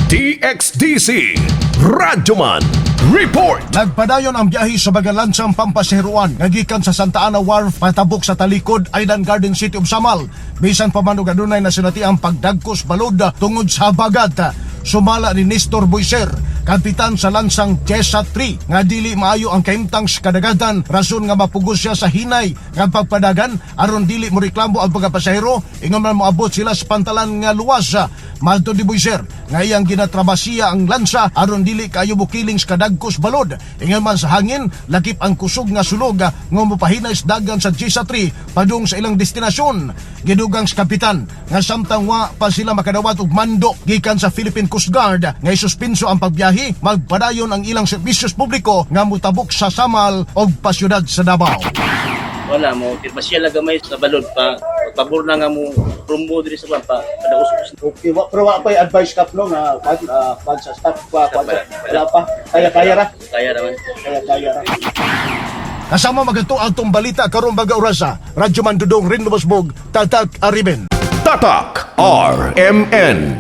DXDC Radyoman Report. Nagpadayon ang biyahe sa mga lansang pampaseheruan nga gikan sa Santa Ana Wharf patabok sa Talikod Island Garden City of Samal. Bisan pa man og adunay nasinatiang pagdagkos balod tungod sa habagat. Sumala ni Nestor Boiser, kapitan sa lansang Jessa 3, nga dili maayo ang kahimtang sa kadagatan, rason nga mapugos siya sa hinay nga pagpadagan aron dili mo reklamo ang mga pasahero ingon man moabot sila sa pantalan nga luwas. Matud ni Boiser nga iyang ginatrabasiya ang lansa aron dili kaayo mokiling sa kadagkos balod ingon man sa hangin, lakip ang kusog nga sulog nga mopahinay sa dagan sa Jessa 3 padung sa ilang destinasyon. Gidugang sa kapitan nga samtang wa pa sila makadawat og mando gikan sa Philippine Coast Guard nga isuspinso ang pagbiyahe, magpadayon ang ilang serbisyos publiko nga mutabok sa Samal og pasyudad sa Davao. Wala mo pirma siya lang gamay sa balod pa pabor na nga mo rumbo diri sa kwan pa padaus. Okay, wa, pero wa pa advice kap no nga kwan sa staff pa kwan Wala, wala pa. Kaya kaya ra. Kaya raman. Kaya kaya ra. Kasama magadto atong balita karon baga orasa. Radyo Mandudong Rin Lubosbog, Tatak Ariben. Tatak RMN.